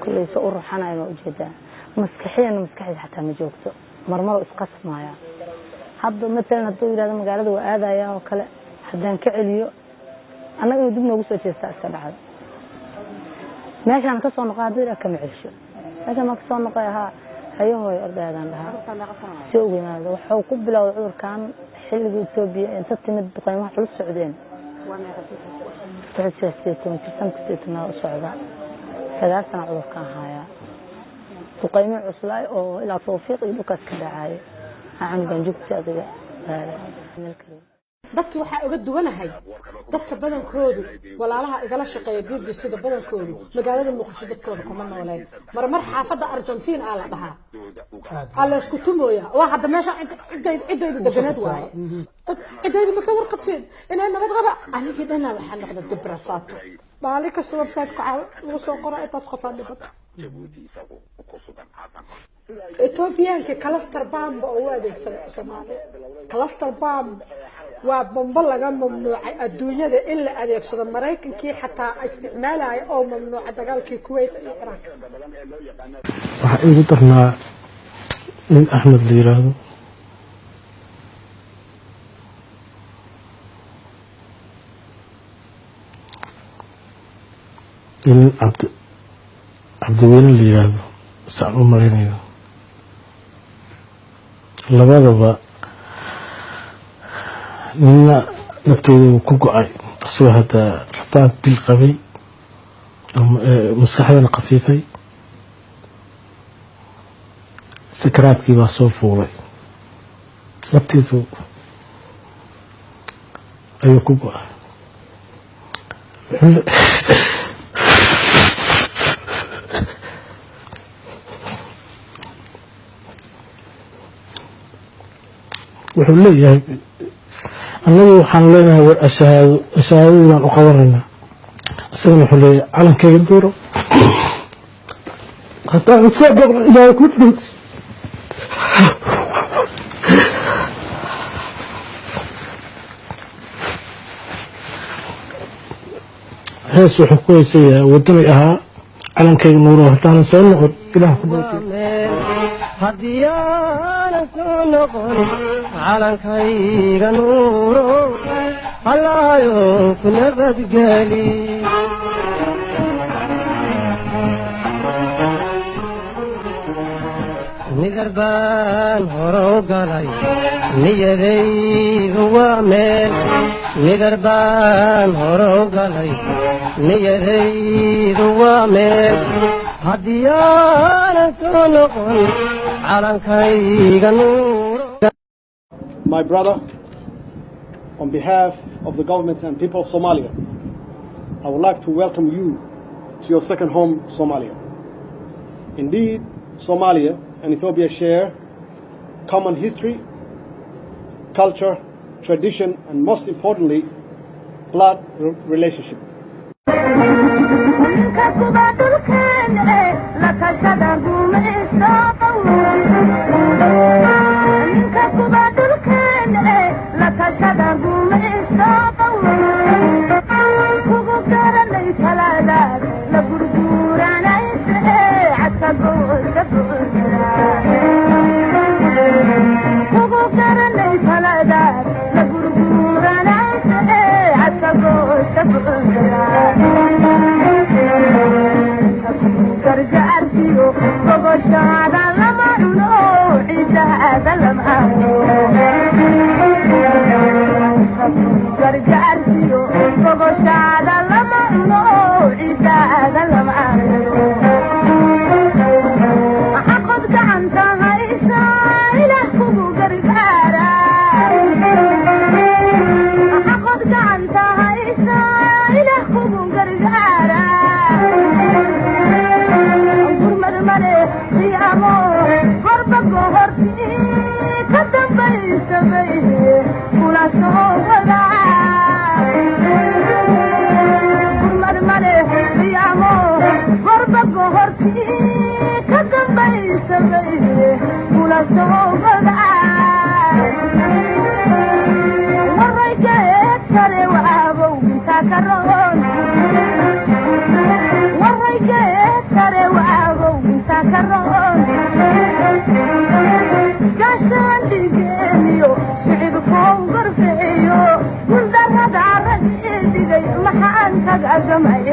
Kulley soo u ruxanayo ma ujeedaa? Maskaxiyana, maskaxdiisa xataa ma joogto. Marmar isqasmaya. Hadda matalan hadduu yidhahdo magaalada waa aadaya oo kale, haddaan ka celiyo, annaga inuu dib noogu soo jeestaa iska dhacdo. Meeshaan ka soo noqo hadduu yidhahdo, kama celsho. Meeshaan maa kasoo noqoy ahaa, hayahooy ordaadaan dhahaa si ugu yimaado. Wuxuu ku bilowday cudurkan xilligii Etoobiya inta timid, duqeymaha culus socdeen. Wuxuu 18 jir, sanadka 18aad u socda, 9 sana cudurkan hayaa. Duqeymo cuslaay oo ilaa Tawfiiq iyo dhulkaas ka dhacaayo canugan jugti adiga. Dadki waxaa uga duwanahay dadka badankoodu, walaalaha igala shaqeeya BBC-da badankoodu magaalada Muqdisho dadkooda kuma nooleen. Marmar xaafadda Argentiin aa la dhahaa, aa la isku tumooya. Waa hadda meesha ciddayda deganeed waaye. Dad ciddayda ma ka warqabteen inay nabad qaba? Anigii dhanaa waxaa noqda debrasaato. Maalin kasta website-ka waxaa lagu soo qoraa intaas qofaa dhibata. Etoobiyaanka cluster bomb oo u adeegsaday Soomaaliya. Cluster bomb waa bombo laga mamnuucay adduunyada in la adeegsado. Maraykankii xataa isticmaalaya oo mamnuucay dagaalkii Kuwait iyo Ciraaq. Waxaa iigu darnaa nin Axmed la yiraahdo. Nin Cabdiweyne la yiraahdo saan u malaynayo. Labadaba nina naftooda uu ku go-ay, isagoo hadda rafaad dil qabay, maskaxdana khafiifay, sakaraadkii baa soo fuulay, naftiisu ayuu ku go-ay. Wuxuu leeyahay, annagu waxaan leenahay war ashahaado, ashahaadadii baan u qabanaynaa. Isagana wuxuu leeyahay calankayga duuro, haddaan soo boqno Ilaahay ku dhow. Hees wuxuu ku haysayaa waddanay ahaa calankayga nuuro, haddaanan soo noqon Ilaah ku dhowtay. Haddii aanan soo noqon calankayga nuuro, Allaayo ku nabadgeli. Nidar baan hore u galay, niyadaydu waa meel. Nidar baan hore u galay, niyadaydu waa meel. Haddii aanan soo noqon calankayga nuuro. My brother, on behalf of the government and people of Somalia, I would like to welcome you to your second home, Somalia. Indeed, Somalia and Ethiopia share common history, culture, tradition, and most importantly, blood relationship. Ninka kuba dhulkeene la tashada gumaysto, ninka kuba dhulkeene la tashada gumaysto, kugu garanay taladaad la gurguuranayse cadka goosta buuxda, kugu garanay taladaad la gurguuranayse cadka goosta buuxda, gargaarkiyo gogoshaada lama cuno, cidaada lama gargaarkiyo gogoshaada lama cuno, cidaada lama. Xaqod gacanta haysa Ilaah kugu gargaara, xaqod gacanta haysa Ilaah kugu gargaara. Gurmad male qiyaamo horba gohortii ka dambaysa bay kula soo wadaa. Gurmad male qiyaamo horba gohortii ka dambaysa bay kula soo wadaa. Waraygeed sare waabow intaa ka roon, waraygeed sare waa. Gaashaandhigeeniyo shicibkow gorfeeyo, guuldarrada rag ii dhigay maxaan kaga gamaya?